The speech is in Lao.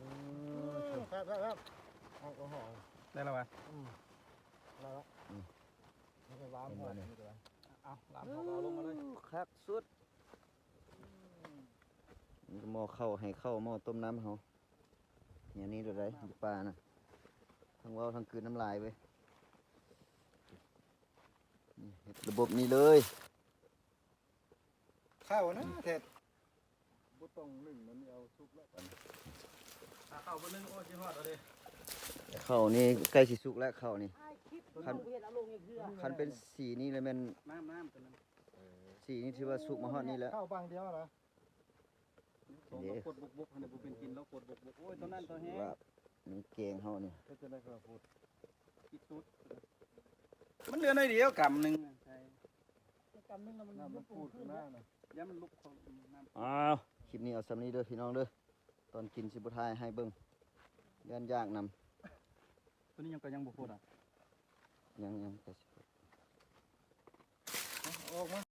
ອືມ ແຊບໆໆ ແອລກອຮໍ ໄດ້ແລ້ວຫວາ? ອືມ ໄດ້ແລ້ວ ອືມ ນີ້ກໍລາມ ເຫັນບໍ່ນີ້? ເອົາ ລາມເຂົ້າ ເອົາລົງມາເລີຍ ຄັກສຸດ. ນີ້ກໍໝໍ້ເຂົ້າ ໃຫ້ເຂົ້າ ໝໍ້ຕົ້ມນ້ຳເຮົາ ແນວນີ້ໂລດໃດ໋ ຢູ່ປ່ານະ ທັງເວົ້າທັງກືນນ້ຳລາຍເວີຍ. ນີ້ເຮັດລະບົບນີ້ເລີຍ ເຂົ້ານະ ອືມ ແທ້ ບໍ່ຕ້ອງໜຶ້ງ ມັນເອົາສຸກແລ້ວ ຖ້າເຂົ້າບໍ່ໜຶ້ງ ໂອ້ ຊິຮອດເອົາເດ້. ເຂົ້ານີ້ໃກ້ຊິສຸກແລ້ວ ເຂົ້ານີ້ ຄັນ ຄັນເປັນສີນີ້ລະແມ່ນ ນ້ຳ ນ້ຳຕົວນັ້ນ ເອີ ສີນີ້ຖືວ່າສຸກມາຮອດນີ້ແລ້ວ ເຂົ້າບາງດຽວນະ. ຂອງລາວກົດບົກໆ ຫັ້ນນະ ບໍ່ເປັນກິນ ລາວກົດບົກໆ ໂອ້ຍ ຕົວນັ້ນຕົວແຮງ ລາບນີ້ແກງເຮົານີ້ ເຮັດຈັ່ງໃດກໍລາວໂພດ ທີ່ສຸດ ມັນເຫຼືອໜ້ອຍດຽວ ກຳໜຶ່ງ ໃສ່ ກຳໜຶ່ງແລ້ວມັນ ນ້ຳມັນປູດຂຶ້ນມານະ ຢ້ານມັນລຸກເຂົ້ານ້ຳ. ອ້າວ ຄລິບນີ້ເອົາສ່ຳນີ້ເດີພີ່ນ້ອງເດີ ຕອນກິນຊິບໍ່ຖ່າຍໃຫ້ເບິ່ງ ຢ້ານຢາກນຳ. ຕົວນີ້ຍັງ ກໍຍັງບໍ່ໂພດອ່ະ ຍັງ ຍັງ ກໍຊິໂພດ ເອົາອອກມາ.